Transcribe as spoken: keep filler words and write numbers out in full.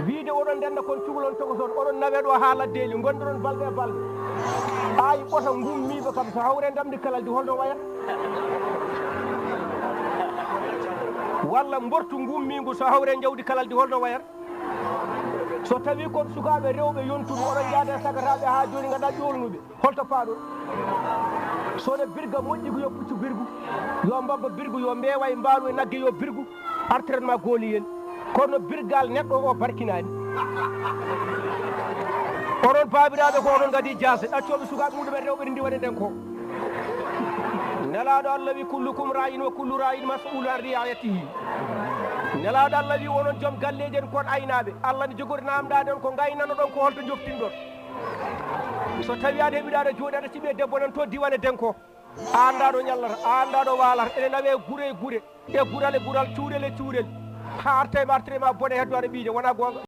Wiide oɗon ndenda kon cukalon tokoson, oɗon nawe ɗo haa laddeeli, ngondoɗon balɗe e balɗe. Aayi ɓota ngummiiɓe kam, so hawre ndamndi kalaldi, holno wayat? Walla mbortu ngummiingu, so hawre njawdi kalaldi, holno wayat? So tawii kon sukaaɓe rewɓe yontuɓe, oɗon njaada e sagataaɓe haa jooni, nganaa ƴoolnuɓe. Holto paaɗon? So no birga moƴƴi ko yo puccu birgu, yo mbabba birgu, yo mbeewa e mbaalu e nagge yo birgu, artiran ma gooli yen. Kono birgal neɗɗo o barkinaani. Onon baabiraaɓe ko onon ngadi jaase, ɗaccooɓe sukaaɓe muɗumen rewɓe ne ndiwane nden ko. Nelaaɗo Allah wi kullukum ra'in wa kullu ra'in mas'ulun an ri'ayatihi. Nelaaɗo Allah wi onon joom galleeji en kon aynaaɓe. Allah ne jogori namdaaɗon ko ngaynanoɗon ko holto njoftinɗon. So tawii aɗa heɓi ɗo aɗa jooɗi aɗa siɓi e debbo nan to diwane denko, a anndaa ɗo ñallata, a anndaa ɗo waalata, ene nawee gure e gure, e gural e gural, cuurel e cuurel, haa arta e ma artire ma bone heddo aɗa ɓiija, wonaa goonga?